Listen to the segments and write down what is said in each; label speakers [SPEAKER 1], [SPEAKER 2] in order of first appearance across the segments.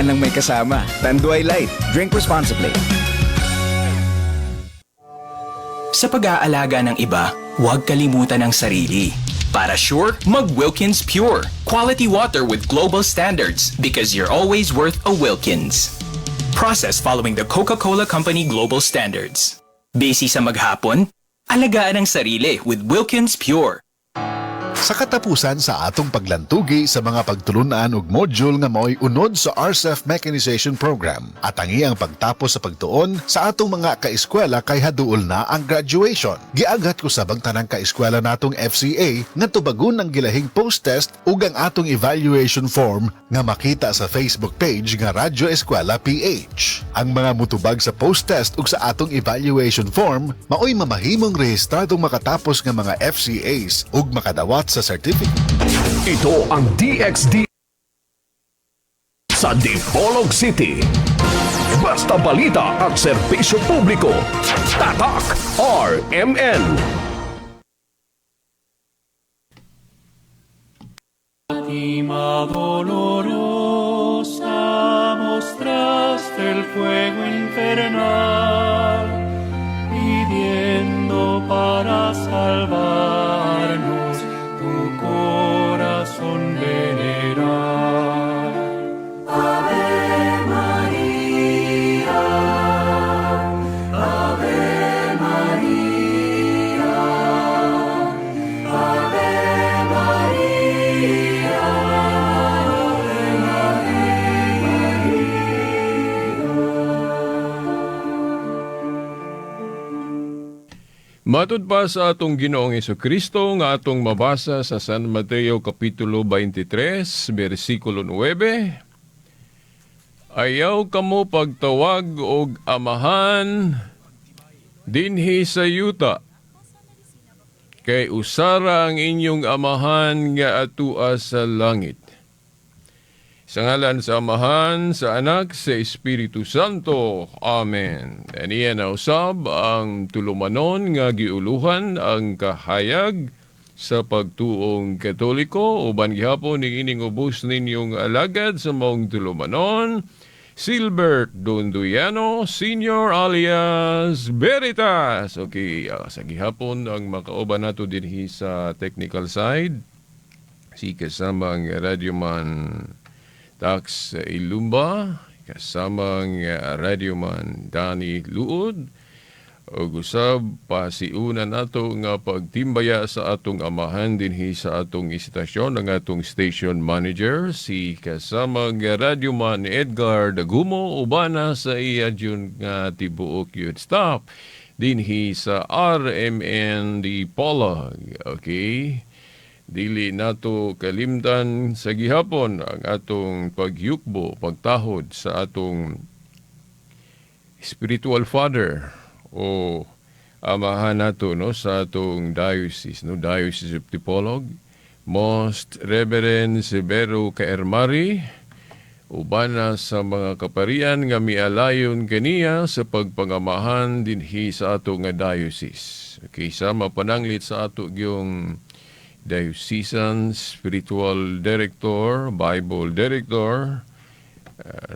[SPEAKER 1] Magaan lang may kasama. Tanduay Light. Drink responsibly.
[SPEAKER 2] Sa pag-aalaga ng iba, huwag kalimutan ang sarili. Para sure, mag Wilkins Pure. Quality water with global standards because you're always worth a Wilkins. Process following the Coca-Cola Company Global Standards. Busy sa maghapon? Alagaan ang sarili with Wilkins Pure.
[SPEAKER 3] Sa katapusan sa atong paglantugi sa mga pagtulunan og module nga mao'y unod sa RCEF Mechanization Program at ang iyang pagtapos sa pagtuon sa atong mga kaeskwela kay haduol na ang graduation. Giaghat ko sa tanang kaeskwela natong FCA nga tubagon ang gilahing post-test ug ang atong evaluation form nga makita sa Facebook page nga Radyo Eskwela PH. Ang mga mutubag sa post-test ug sa atong evaluation form mao'y mamahimong rehistradong makatapos nga mga FCAs ug makadawat sa certificate.
[SPEAKER 4] Ito ang DXD sa Dipolog City. Basta balita at serbisyo publiko. Tatak RMN.
[SPEAKER 5] Fátima dolorosa, mostraste el fuego infernal, pidiendo para salvarnos tu corazón veneral.
[SPEAKER 6] Ave María, Ave María, Ave María, Ave María.
[SPEAKER 7] Matud pa sa atong Ginoong Kristo nga atong mabasa sa San Mateo kapitulo 23 bersikulo 9. Ayaw kamo pagtawag og amahan dinhi sa yuta, kay usara ang inyong amahan nga atua sa langit. Sa ngalan sa Amahan, sa Anak, sa Espiritu Santo. Amen. Aniya na usab ang tulumanon nga giuluhan ang kahayag sa pagtuong Katoliko, uban gihapon ni ining ubos ninyong alagad sa maong tulumanon, Silbert Donduyano Senior alias Veritas. Okay, sa gihapon ang makauban nato dinhi sa technical side si kasamang radyoman Tax Ilumba, kasamang radyoman Danny Luod, ug usab pasiuna nato nga pagtimbaya sa atong amahan dinhi sa atong istasyon, ang atong station manager si kasamang radyoman Edgar Dagumo, ubana sa iya jud nga tibuok yun staff dinhi sa RMN Dipolog. Okay? Dili nato kalimtan sa gihapon ang atong pagyukbo, pagtahod sa atong spiritual father o amahan nato, no, sa atong diocese, no, Diocese of Dipolog, Most Reverend Severo Kaermari, ubana sa mga kaparian nga mialayon kaniya sa pagpangamahan dinhi sa ato nga diocese. Okay, sama pananglit sa ato gyung Diocesan Spiritual Director, Bible Director,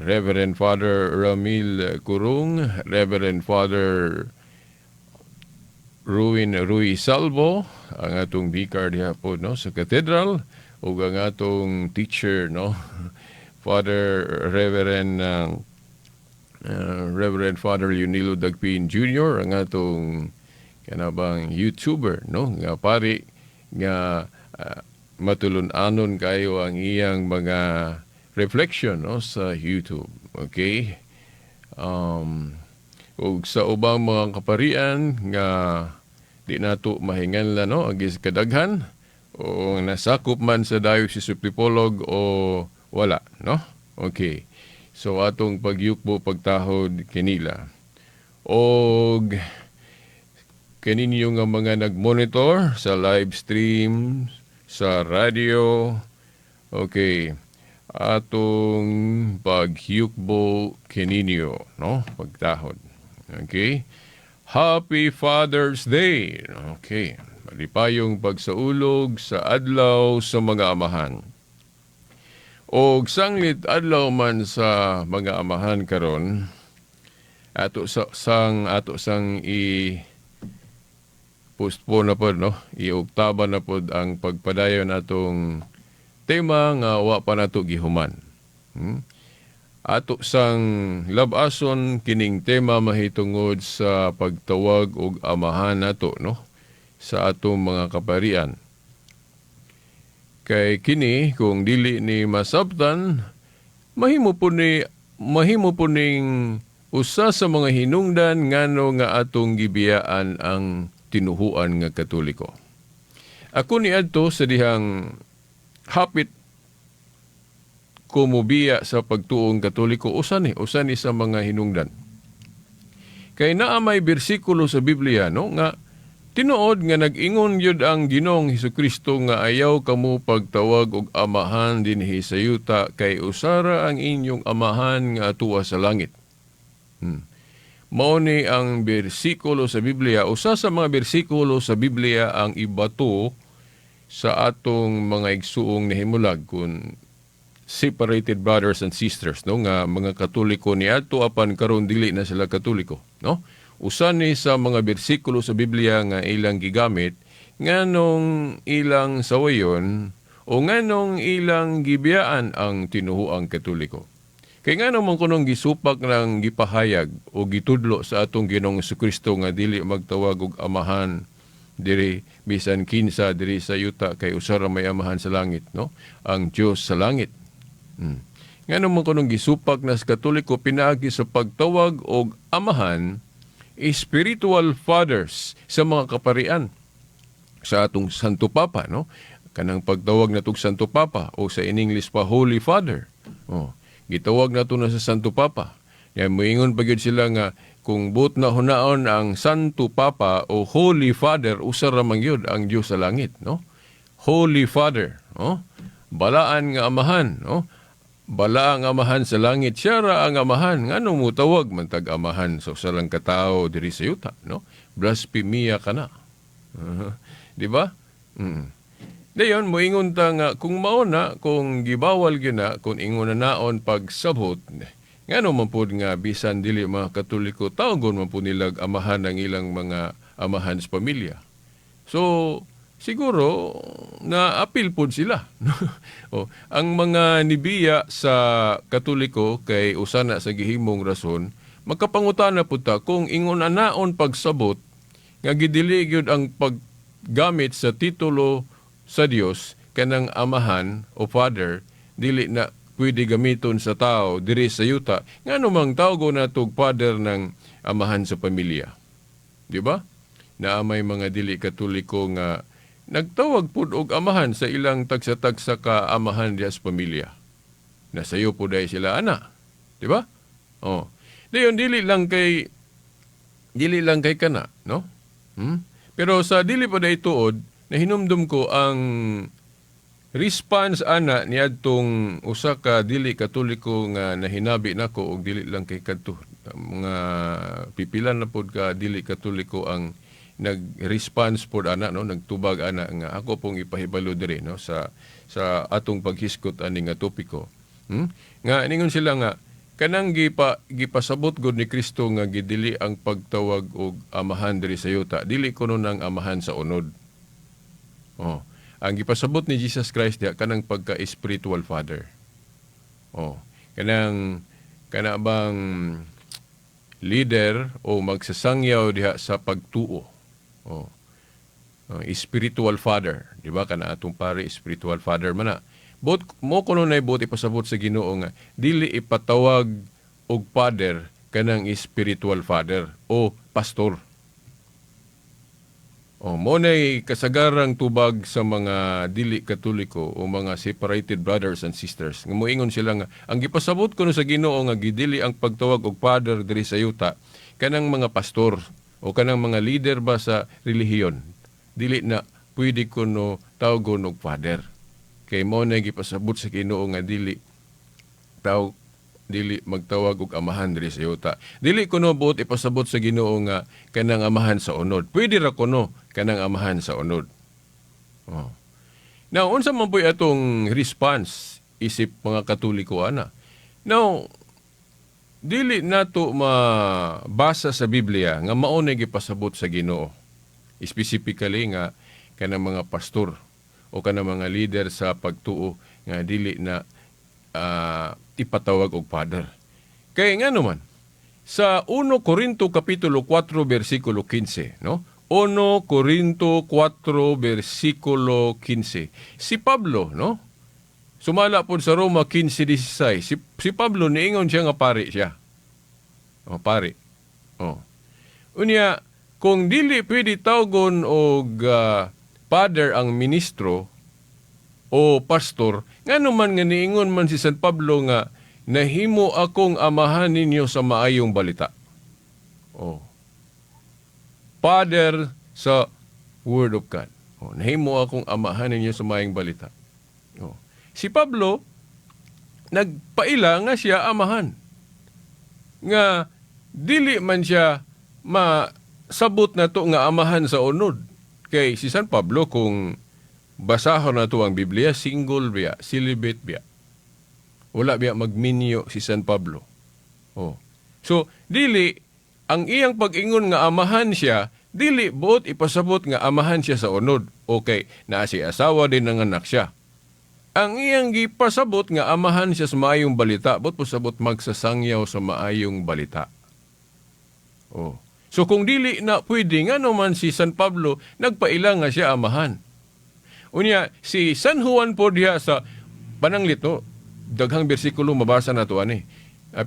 [SPEAKER 7] Reverend Father Ramil Kurung, Reverend Father Ruin Rui Salvo, ang atong vicar diha po, no, sa cathedral, ug ang atong teacher, no, Father Reverend Reverend Father Leonilo Dagpin Jr., ang atong kanabang YouTuber, no, nga pari nga matulun-anon kayo ang iyang mga reflection, no, sa YouTube. Okay? Ug sa ubang mga kaparian nga di nato mahinganla, no, ang kadaghan o nasakop man sa Diocese of Dipolog o wala, no? Okay. So atong pagyukbo, pagtahod kinila. Og kaninyo nga mga nagmonitor sa live stream, sa radio, okay, atong pagyukbo kininyo, no? Pagtahod. Okay? Happy Father's Day. Okay. Malipayong pagsaulog sa adlaw sa mga amahan. Og sanglit adlaw man sa mga amahan karon, ato sang i postpone na pod, no, iuktaba na pod ang pagpadayon atong tema nga wa pa nato gihuman. Ato sang labason kining tema mahitungod sa pagtawag og amahan nato, no, sa atong mga kaparian. Kay kini, kung dili ni masabtan, mahimo po ning usa sa mga hinungdan ngano nga atong gibiyaan ang tinuhuan nga Katoliko. Ako niadto sa dihang hapit ko mobiya sa pagtuong Katoliko, usa ni sa mga hinungdan. Kay naa may bersikulo sa Biblia, no, nga tinuod nga nag-ingon gyud ang Ginoong Hesukristo nga ayaw kamo pagtawag og amahan dinhi sa yuta kay usara ang inyong amahan nga atuwa sa langit. Mao ni ang bersikulo sa Biblia, usa sa mga bersikulo sa Biblia ang ibato sa atong mga igsuong nahimulag kung separated brothers and sisters, no, nga mga Katoliko niadto apan karon dili na sila Katoliko, no. Usa ni sa mga bersikulo sa Biblia nga ilang gigamit nganong ilang sawayon o nganong ilang gibiyaan ang tinuhuang Katoliko. Kay ngano man kunong gisupak ng gipahayag o gitudlo sa atong Ginoong Kristo nga dili magtawag og amahan diri bisan kinsa diri sa yuta kay usa ra may amahan sa langit, no, ang Dios sa langit? Ngano man kunong gisupak na sa Katoliko pinaagi sa pagtawag og amahan, spiritual fathers sa mga kaparian, sa atong Santo Papa, no, kanang pagtawag natog Santo Papa o sa in English pa Holy Father? Oh, gitawag nato na sa Santo Papa. Ya, moingon pa gyud sila nga kung buot na hunaon ang Santo Papa o Holy Father, usa ra man gyud ang Dios sa langit, no? Holy Father, no? Balaan nga amahan, no? Balaang amahan sa langit, siya ra ang amahan. Ngano mo tawag man tag amahan sa usa lang katao diri sa yuta, no? Blasphemia ka na. Di ba? Dayon moingon ta nga kung mao na, kung gibawal gyud na, kung ingon na naon pagsabot, ngano man pud nga bisan dili mga Katoliko tawgon man pud nilag amahan ang ilang mga amahan sa pamilya? So siguro na apil pud sila. O, ang mga nibiya sa Katoliko kay usa na sa gihimong rason, makapangutana pud ta kung ingon na naon pagsabot nga gidili gyud ang paggamit sa titulo sa Dios, kanang amahan o father, dili na pwede gamiton sa tao diri sa yuta, ngano mang tawgo na tog father ng amahan sa pamilya? Di ba? Na may mga dili Katoliko nga nagtawag pud og amahan sa ilang tagsa-tagsa ka amahan diha sa pamilya. Nasayo pud ay sila ana. Di ba? Oh. Dayon dili lang kay kana, no? Pero sa dili pa day tuod, nahinumdum ko ang response ana niadtong usa ka dili Katoliko nga nahinabi nako, og dili lang kay kadto, mga pipilan na pod ka dili Katoliko ang nag-response pod ana, no, nagtubag ana nga ako pong ipahibalo diri, no, sa atong paghisgot ani nga topiko. Nga ningon sila nga kanang gipasabot gud ni Kristo nga gidili ang pagtawag og amahan diri sa yuta, dili kuno nang amahan sa unod. Oh. Ang gipasabot ni Jesus Christ diha kanang pagka spiritual father. Oh, kanang kana bang leader o magsasangyaw diha sa pagtuo. Oh. Spiritual father, di ba, kana atong pare spiritual father man na. Bot mo kuno na buot ipasabot sa Ginoo nga dili ipatawag og father kanang spiritual father o pastor. Oh, mo nay kasagarang tubag sa mga dili Katoliko o mga separated brothers and sisters. Nga moingon sila nga ang gipasabot kuno sa Ginoo nga gidili ang pagtawag og father diri sa yuta kanang mga pastor o kanang mga leader ba sa relihiyon. Dili na pwede kuno tawgon og father. Kay mo na gipasabot sa Ginoo nga dili magtawag og amahan diri sa yuta. Dili kuno buot ipasabot sa Ginoo nga kanang amahan sa unod. Pwede ra kuno kanang amahan sa unod. Oh. Now, unsa man po'y atong response isip mga Katoliko ana. Now, dili nato mabasa sa Biblia nga mao na gipasabot sa Ginoo. Specifically nga kanang mga pastor o kanang mga leader sa pagtuo nga dili na ipatawag og father. Kay ngano man, sa 1 Corinto kapitulo 4 bersikulo 15, no? 1 Corinto 4 bersikulo 15. Si Pablo, no? Sumala po sa Roma 15:16. Si Pablo niingon siya nga pari siya. O, pari. O. Unya, kung dili pwede tawgon og father ang ministro o pastor, ngano man nga niingon man si San Pablo nga nahimo akong amahan ninyo sa maayong balita. Oh. Father sa Word of God. Oh, nahimo akong amahan ninyo sa maayong balita. Oh. Si Pablo, nagpaila nga siya amahan. Nga dili man siya masabot na to nga amahan sa unod. Kay si San Pablo, kung basahon na to ang Biblia, single biya, celibate biya. Wala biya magminyo si San Pablo. Oh. So, dili ang iyang pag-ingon nga amahan siya, dili buot ipasabot nga amahan siya sa unod. Okay, naa si asawa din ng anak siya. Ang iyang gipasabot nga amahan siya sa maayong balita, buot pasabot magsasangyaw sa maayong balita. Oh. So kung dili na pwede, ngano man si San Pablo nagpaila nga siya amahan? Unya, si San Juan po diha sa pananglit, no, daghang bersikulo mabasa na to ani.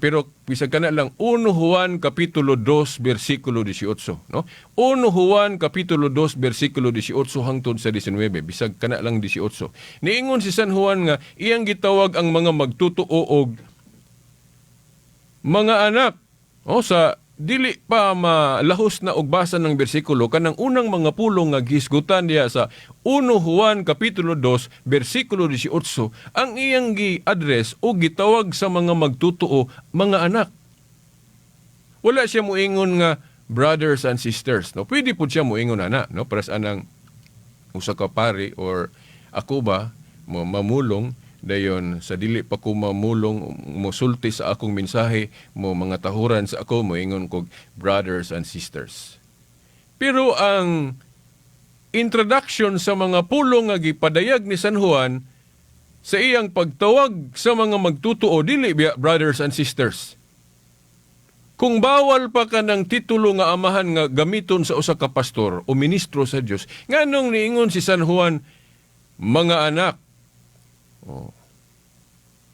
[SPEAKER 7] Pero bisag kana lang 1 Juan kapitulo 2 bersikulo 18, no? 1 Juan kapitulo 2 bersikulo 18 hangtod sa 19, bisag kana lang 18. Niingon si San Juan nga iyang gitawag ang mga magtutuo og mga anak. O sa dili pa malahos na og basa ng bersikulo, kanang unang mga pulong nga gihisgutan diha sa 1 Juan kapitulo 2 bersikulo 18, ang iyang gi-address o gitawag sa mga magtutuo mga anak. Wala siya moingon nga brothers and sisters, no? Pwede pud siya moingon ana, no? Para sa anang usa ka pari or ako ba mo mamulong, dayon sa dili pa ko mamulong, mosulti sa akong mensahe, mo mga tahuran sa ako, moingon kog brothers and sisters. Pero ang introduction sa mga pulong nga gipadayag ni San Juan sa iyang pagtawag sa mga magtutuo, dili biya brothers and sisters. Kung bawal pa ka ng titulo nga amahan nga gamiton sa usa ka pastor o ministro sa Dios, nganong niingon si San Juan mga anak? Oh.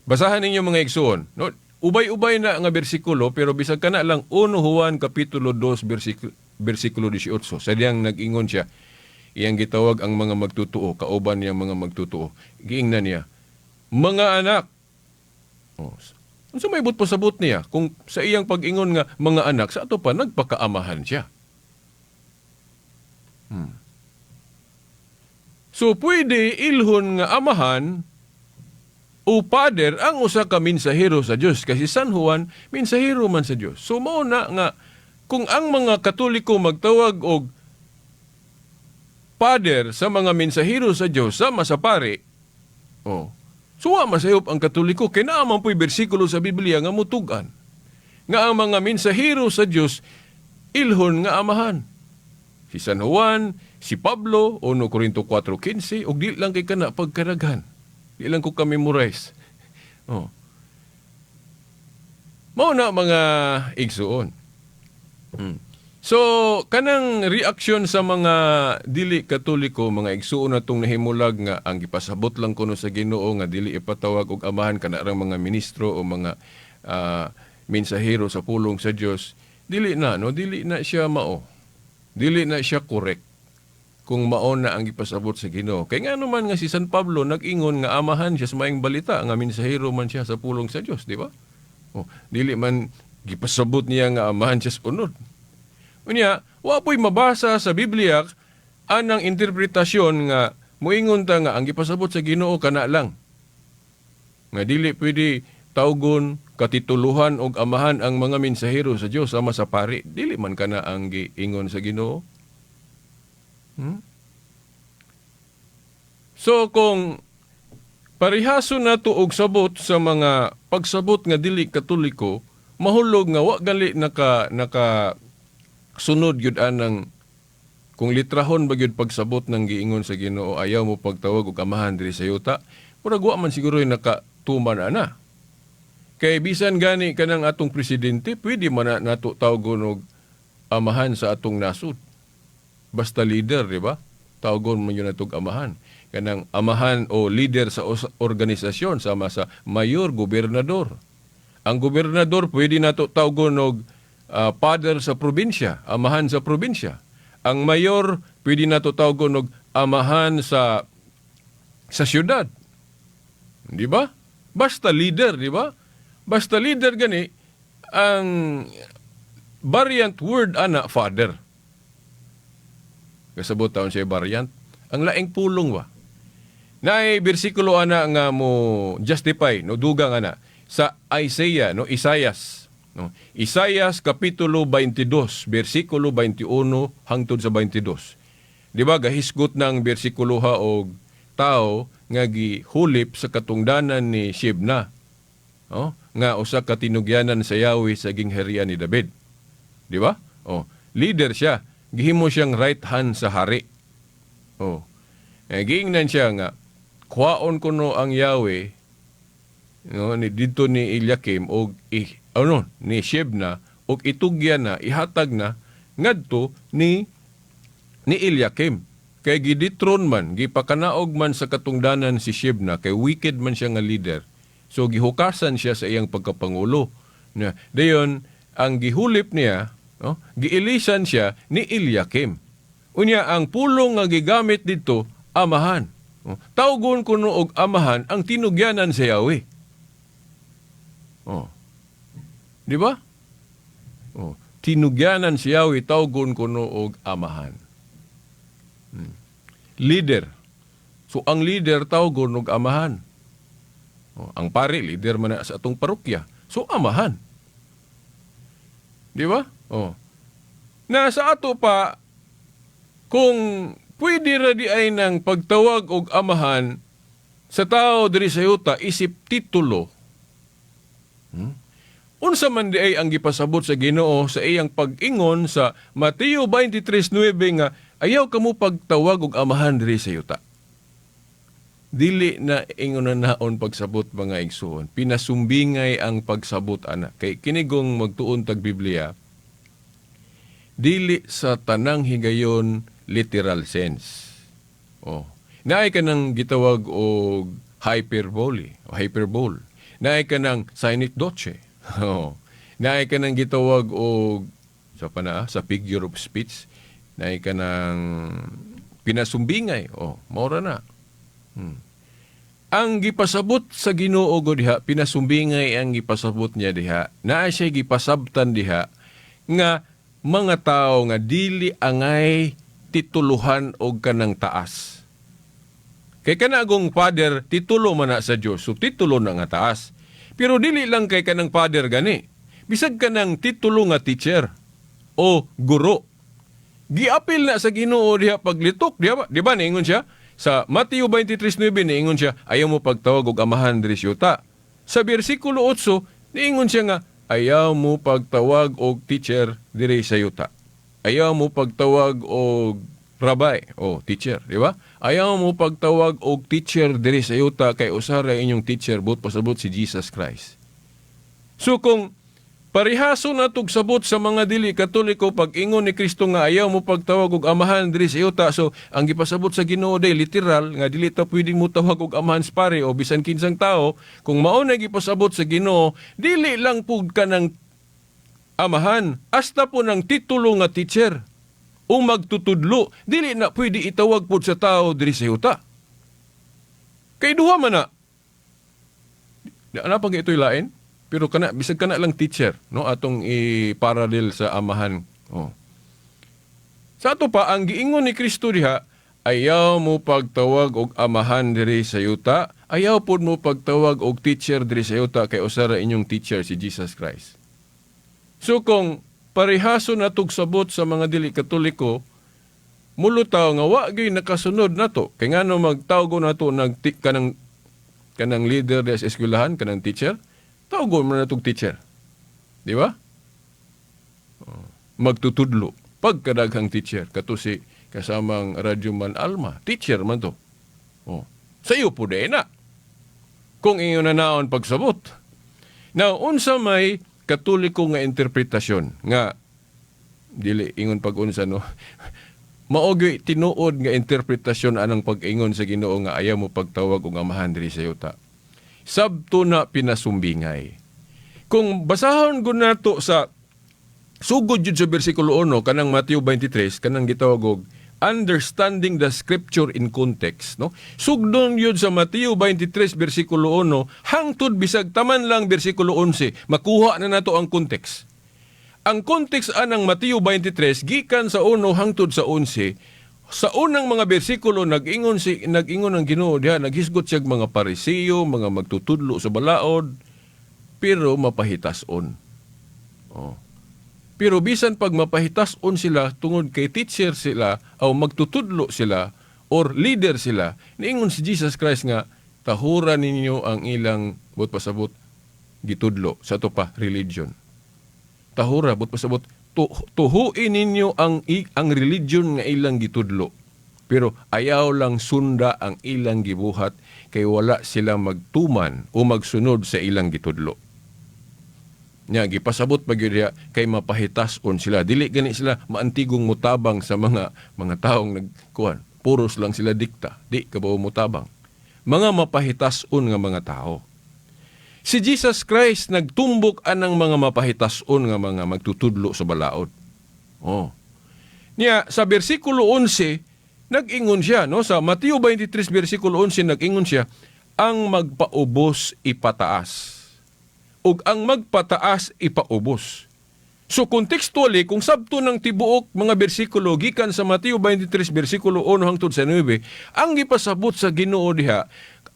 [SPEAKER 7] Basahan ninyo, mga igsuon. No, ubay-ubay na nga bersikulo, pero bisag kana lang 1 Juan kapitulo 2 bersikulo 18. Sa diyang nag-ingon siya, iyang gitawag ang mga magtutuo, kauban niyang mga magtutuo. Giingnan niya, mga anak. Oh. Unsa may buot pasabot niya kung sa iyang pag-ingon nga mga anak, sa ato pa nagpakaamahan siya? So pwede ilhon nga amahan o father ang usa ka mensahero sa Dios, kasi San Juan mensahero man sa Dios. So mao na nga kung ang mga Katoliko magtawag og father sa mga mensahero sa Dios sama sa pare, oh, so wa masayop ang Katoliko kay naa man po'y bersikulo sa Biblia nga mutug-an nga ang mga mensahero sa Dios ilhon nga amahan. Si San Juan, si Pablo, 1 Corinto 4:15, ug di lang kay kana pagkaraghan. Di lang ko ka-memorize. Oh. Mao na, mga igsuon. So, kanang reaksyon sa mga dili Katoliko, mga igsuon na itong nahimulag nga ang gipasabot lang kuno sa Ginoo nga dili ipatawag og amahan kanarang mga ministro o mga mensahero sa pulong sa Dios, dili na, no, dili na siya mao. Dili na siya correct kung mao na ang gipasabot sa Ginoo. Kay ngano man nga si San Pablo nag-ingon nga amahan siya sa maayong balita, nga mensahero man siya sa pulong sa Dios, di ba? Oh, dili man gipasabot niya nga amahan siya sa unod. Unya, wa po'y mabasa sa Biblia anang interpretasyon nga moingon ta nga ang gipasabot sa Ginoo kana lang. Nga dili pwede tawgon, katituluhan og amahan ang mga mensahero sa Dios sama sa pari. Dili man kana ang giingon sa Ginoo. So kung Parihaso nato og sabot sa mga pagsabot nga dili Katoliko, mahulog nga wa gali naka sunod gyud anang kung litrahon ba gyud pagsabot ng giingon sa Ginoo, "Ayaw mo pagtawag og amahan diri sa yuta," murag wa man siguro yung nakatuman ana. Kay bisan gani kanang atong presidente, pwede man na nato tawgon og amahan sa atong nasod. Basta leader, di ba? Tawgon man yun natog amahan. Kanang amahan o leader sa organisasyon sama sa mayor, gobernador. Ang gobernador, pwede nato tawgon og father sa probinsya, amahan sa probinsya. Ang mayor, pwede nato tawgon og amahan sa syudad. Di ba? Basta leader, di ba? Basta leader gani, ang variant word ana, father. Kasabot taon siya variant. Ang laing pulong ba? Naay bersikulo ana nga mo justify, no, dugang ana sa Isaiah, no, Isaias, no. Isaias kapitulo 22, bersikulo 21 hangtod sa 22. Di ba gahisgot ng bersikulo ha og tao nga gihulip sa katungdanan ni Shebna. Oh, nga usa ka tinugyanan sa Yahweh sa gingharian ni David. Di ba? Oh, leader siya. Gihimo siyang right hand sa hari. Oh. Eh, giingnan siya nga kuhaon kuno ang Yahweh, no, ni didto ni Eliakim og ano ni Shebna og itugyan na, ihatag na ngadto ni Eliakim, kay gidethrone man, gipakanaog man sa katungdanan si Shebna kay wicked man siya nga leader, so gihukasan siya sa iyang pagkapangulo na. Dayon ang gihulip niya, no, giilisan siya ni Eliakim. Unya ang pulong nga gigamit didto, amahan. Oh, tawgon kuno og amahan ang tinugyanan sa Yahweh. Oh. Di ba? Oh, tinugyanan si Yahweh, tawgon kuno og amahan. Leader. So ang leader, tawgon og amahan. Oh, ang pari, leader man na sa atong parokya. So amahan. Di ba? Oh. Na sa ato pa, kung pwede ra di ay ng pagtawag og amahan sa tao diri sa yuta isip titulo. Unsa man di ay ang gipasabot sa Ginoo sa iyang pag-ingon sa Mateo 23:9 nga ayaw kamo pagtawag og amahan diri sa yuta? Dili na ingon na naon pagsabot, mga igsuon. Pinasumbingay ang pagsabot ana. Kay kinigong magtuon tag Biblia, dili sa tanang higayon literal sense. Oh. Naay ka ng gitawag og hyperbole o hyperbole. Naay ka ng synecdoche. Oh. Naay ka ng gitawag og sa pana sa figure of speech. Naay ka ng pinasumbingay. Oh, maura na. Ang gipasabot sa Ginoo go diha, pinasumbingay ang gipasabot niya diha. Naa siya gipasabtan diha nga mga tao nga dili angay tituluhan og kanang taas. Kay kanagong father, titulo man na sa Dios. So titulo na nga taas. Pero dili lang kay kanang father gani. Bisag kanang titulo nga teacher o guro. Giapil na sa Ginoo diha paglitok, diha ba? Di ba niingon siya? Sa Mateo 23:9, niingon siya, "Ayaw mo pagtawag og amahan diri sa yuta." Sa bersikulo 8, niingon siya nga ayaw mo pagtawag og teacher diri sa yuta. Ayaw mo pagtawag og rabbi o teacher, di ba? Ayaw mo pagtawag og teacher diri sa yuta kay usa ra inyong teacher, buot pasabot si Jesus Christ. So kung parihaso na sabot sa mga dili Katoliko pag ingon ni Kristo nga ayaw mo pagtawag og amahan diri sa yuta, so ang gipasabot sa Ginoo day literal nga dili ta pwedeng mo tawag og amahan sa pare o bisan kinsang tao. Kung mao na gipasabot sa Ginoo, dili lang pud ka ng amahan, hasta po ng titulo nga teacher o magtutudlo, dili na pwede itawag pud sa tao diri sa yuta. Kay duha man na. Di ana pag ito'y lain, pero kana bisag kana lang teacher, no, atong i-parallel sa amahan. Oh. Sa ato pa, ang giingon ni Kristo diha, ayaw mo pagtawag og amahan diri sa yuta, ayaw pod mo pagtawag og teacher diri sa yuta kay usa ra inyong teacher, si Jesus Christ. So kung parehaso na sabot sa mga dili Katoliko, mulutaw nga wa gyud nakasunod nato. Kay ngano magtawgo nato nag kanang Kanang leader diha sa eskwelahan, kanang teacher, tawgon man natong teacher. Di ba? Oh, magtutudlo. Pagkadaghang teacher, kato si kasamang Radyoman Alma, teacher man to. Oh. Sa iyo po na. Kung inyo na naon pagsabot. Now, unsa may Katoliko nga interpretasyon nga dili ingon pag-unsa, no, mao gyud tinuod nga interpretasyon anang pag-ingon sa Ginoo nga ayaw mo pagtawag og amahan diri sa yuta. Sabto na pinasumbingay. Kung basahon gud nato sa sugod jud sa bersikulo 1 kanang Mateo 23, kanang gitawag og understanding the scripture in context, no, sugdon yun sa Mateo 23 bersikulo 1 hangtod bisag taman lang bersikulo 11, makuha na nato ang context. Ang context anang Mateo 23 gikan sa 1 hangtod sa 11. Sa unang mga bersikulo, nag-ingon ang Ginoo diha, naghisgot siya mga Parisiyo, mga magtutudlo sa balaod, pero mapahitason. Oh. Pero bisan pag mapahitason sila tungod kay teacher sila o magtutudlo sila or leader sila, niingon si Jesus Christ nga tahura ninyo ang ilang, buot pasabot, gitudlo sa ato pa religion. Tahura, buot pasabot, tuhuin ninyo ang religion nga ilang gitudlo. Pero ayaw lang sunda ang ilang gibuhat kay wala sila magtuman o magsunod sa ilang gitudlo. Nya gipasabot pa gyud diha kay mapahitason sila. Dili gani sila maantigong mutabang sa mga taong nagkuan. Puros lang sila dikta, di kabaw mutabang. Mga mapahitason nga mga tao. Si Jesus Christ nagtumbok anang mga mapahitason nga mga magtutudlo sa balaod. Oh. Niya sa bersikulo 11 nag-ingon siya, no, sa Mateo 23 bersikulo 11, nag-ingon siya, ang magpaubos ipataas ug ang magpataas ipaubos. So contextually, kung sabto ng tibuok mga bersikulo gikan sa Mateo 23 bersikulo 1 hangtod sa 9, ang gipasabot sa Ginoo diha,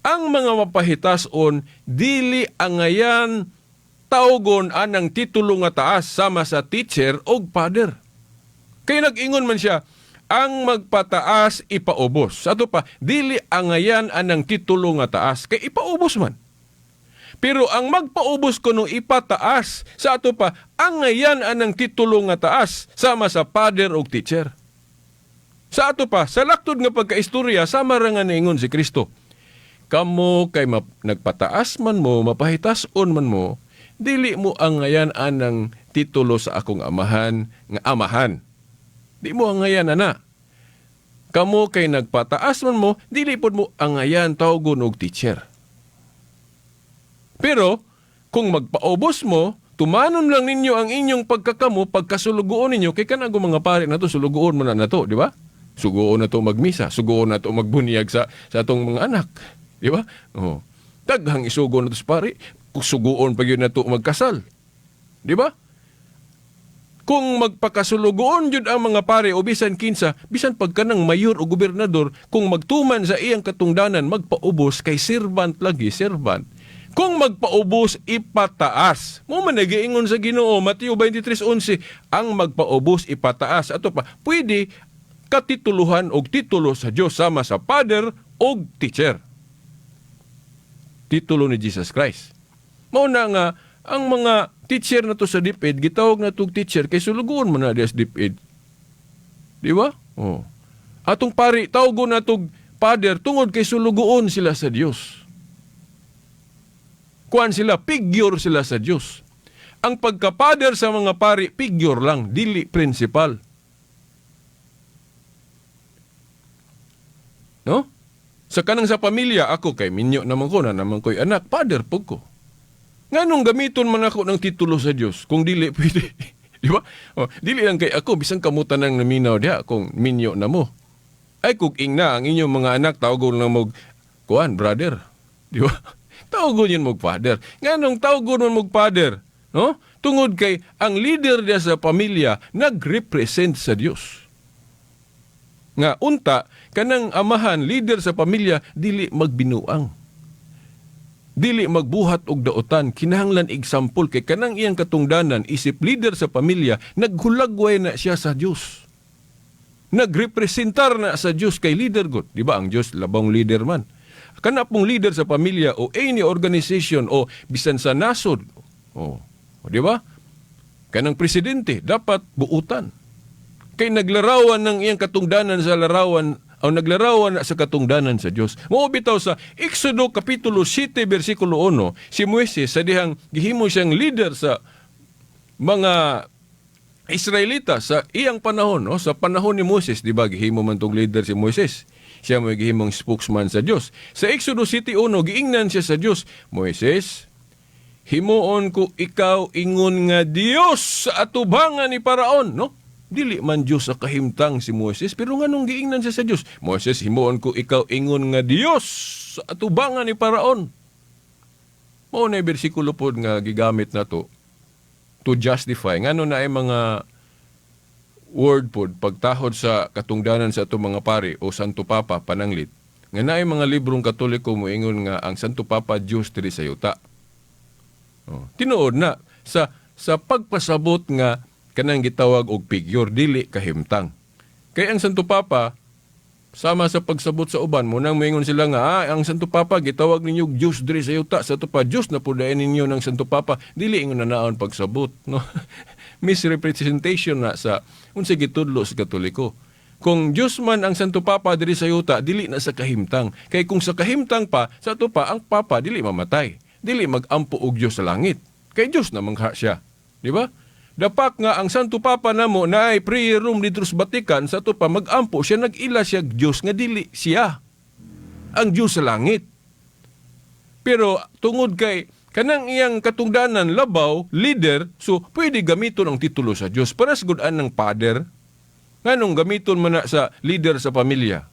[SPEAKER 7] ang mga mapahitason dili angayan tawgon anang titulo nga taas sama sa teacher og father. Kay nag-ingon man siya, ang magpataas ipaubos. Sa ato pa, dili angayan anang titulo nga taas kay ipaubos man. Pero ang magpaubos kuno ipataas. Sa ato pa, angayan anang titulo nga taas sama sa father og teacher. Sa ato pa, sa laktod nga pagkaistorya, sama ra nga niingon si Kristo. Kamo kay nagpataas man mo, mapahitason man mo, dili mo angayan anang titulo sa akong amahan nga amahan. Di mo angayan ana. Kamo kay nagpataas man mo, dili pod mo angayan tawgon og teacher. Pero kung magpaubos mo, tumanon lang ninyo ang inyong pagkakamo, pagkasulugoon ninyo, kay kanang mga pare na to, sulugoon mo na na to, di ba? Sugoon na to magmisa, sugoon na to magbunyag sa atong mga anak, di ba? Oh. Daghang isugo na to sa pare, sugoon pa gyud na to magkasal. Di ba? Kung magpakasulugoon jud ang mga pare o bisan kinsa, bisan pagka ng mayor o gobernador, kung magtuman sa iyang katungdanan, magpaubos kay servant lagi, servant. Kung magpaubos, ipataas. Mo man nagiingon sa Ginoo, Mateo 23:11, ang magpaubos, ipataas. Ato pa, pwede katituluhan og titulo sa Dios sama sa father og teacher. Titulo ni Jesus Christ. Mao na nga ang mga teacher na to sa DepEd, gitawag na tog teacher kay sulugoon man na diya sa DepEd. Di ba? Oh. Atong pari, tawgon na tog father tungod kay sulugoon sila sa Dios. Kuan sila, figure sila sa Dios. Ang pagka-father sa mga pari, figure lang, dili principal. No? Sa kanang sa pamilya, ako kay minyo naman ko, na naman ko'y anak, father po ko. Nganong gamiton man ako ng titulo sa Dios kung dili pwede? Di ba? O, dili lang kay ako, bisan kamutan ng naminaw diha kung minyo na mo. Ay kung ingna ang inyong mga anak, tawagon lang mo, kuan, brother. Di ba? Tawagon yun mog father. Nganong tawagon man mog father? No? Tungod kay ang leader diya sa pamilya nagrepresent sa Dios. Nga unta kanang amahan leader sa pamilya dili magbinuang. Dili magbuhat og daotan, kinahanglan example kay kanang iyang katungdanan isip leader sa pamilya naghulagway na siya sa Dios. Nagrepresentar na sa Dios kay leader god. Di ba ang Dios labong leader man? Kana pong leader sa pamilya o any organization o bisan sa nasod. Oh, o, di ba? Kanang presidente dapat buutan. Kay naglarawan ng iyang katungdanan sa larawan o naglarawan na sa katungdanan sa Dios. Mao bitaw sa Exodo kapitulo 7 bersikulo 1, si Moises sa dihang gihimo siyang leader sa mga Israelita sa iyang panahon, no? Sa panahon ni Moses, di ba gihimo man tong leader si Moises? Siya mo gihimong spokesman sa Dios. Sa Exodo 7:1, giingnan siya sa Dios, "Moises, himuon ko ikaw ingon nga Dios sa atubangan ni Paraon," no? Dili man Dios sa kahimtang si Moises, pero nganong giingnan siya sa Dios? "Moises, himuon ko ikaw ingon nga Dios sa atubangan ni Paraon." Mao na bersikulo pod nga gigamit na to to justify ngano na ay mga word pod pagtahod sa katungdanan sa atong mga pari o Santo Papa pananglit. Nga naay mga librong Katoliko moingon nga ang Santo Papa Dios diri sa yuta. Oh, tinuod na sa pagpasabot nga kanang gitawag og figure, dili kahimtang. Kay ang Santo Papa, sama sa pagsabot sa uban mo nang moingon sila nga ang Santo Papa gitawag ninyo Dios diri sa yuta, sa pa Dios na pud ninyo ng Santo Papa, dili ingon na naon pagsabot, no? Misrepresentation na sa unsa gitudlo sa Katoliko. Kung Dios man ang Santo Papa diri sa yuta, dili na sa kahimtang, kay kung sa kahimtang pa sa ato pa ang Papa dili mamatay, dili magampo og Dios sa langit, kay Dios na mangha siya, di ba? Dapat nga ang Santo Papa namo na ay prayer room dito sa Vatican, sa ato pa magampo siya, nag-ila siya Dios nga dili siya ang Dios sa langit. Pero tungod kay kanang iyang katungdanan labaw, leader, so pwede gamiton ang titulo sa Dios. Para sa good ng father, nganong gamiton man na sa leader sa pamilya.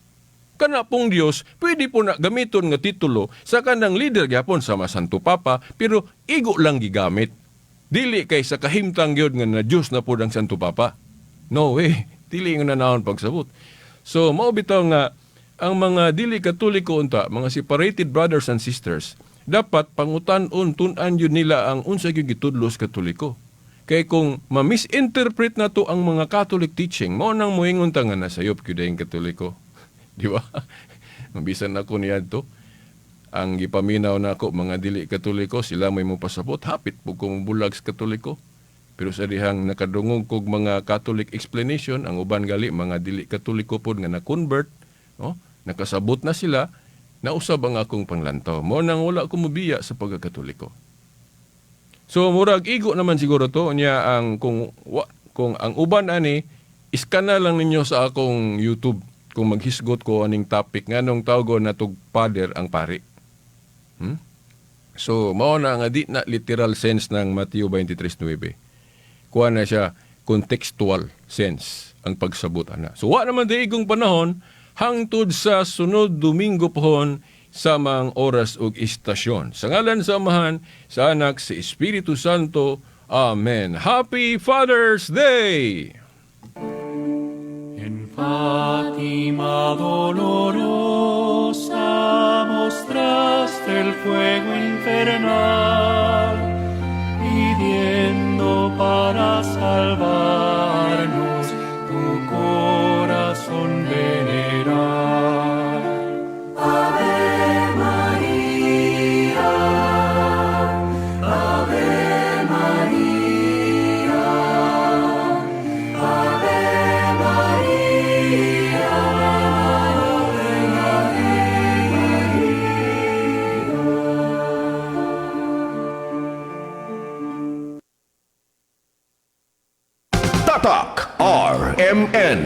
[SPEAKER 7] Kana pong Dios, pwede po na gamiton nga titulo sa kanang leader gyapon sa Santo Papa, pero igo lang gigamit. Dili kay sa kahimtang gyud nga na Dios na pud ang Santo Papa. No way. Dili nga naon pagsabot. So mao bitaw nga ang mga dili Katoliko unta, mga separated brothers and sisters, dapat pangutan-on, tun-an yun nila ang unsa gyud gitudlo sa Katoliko. Kay kung ma-misinterpret na to ang mga Catholic teaching, mao nang moingon ta nga nasayop gyud ang Katoliko. Di ba? Mabisan ako niadto. Ang gipaminaw nako mga dili Katoliko, sila may mopasabot, hapit po ko mobulag sa Katoliko. Pero sa dihang nakadungog kog mga Catholic explanation, ang uban gali mga dili Katoliko pod nga na-convert, no? Nakasabot na sila, nausab ang akong panglantaw. Mo nang wala ko mobiya sa pagkakatoliko. So murag igo naman siguro to niya ang kung ang uban ani iskana lang ninyo sa akong YouTube kung maghisgot ko aning topic nganong tawgon natog father ang pari. So mao na nga di na literal sense ng Mateo 23:9. Kuha na siya contextual sense ang pagsabot ana. So wa naman di igong panahon hangtod sa sunod Domingo pohon sa mga oras ug istasyon. Sa ngalan sa Amahan, sa Anak, sa Espiritu Santo. Amen. Happy Father's Day!
[SPEAKER 5] En Fátima dolorosa mostraste el fuego infernal, pidiendo para salvarnos tu corazón venerar.
[SPEAKER 6] Ave María, Ave María, Ave María, Ave María.
[SPEAKER 4] Tatak RMN.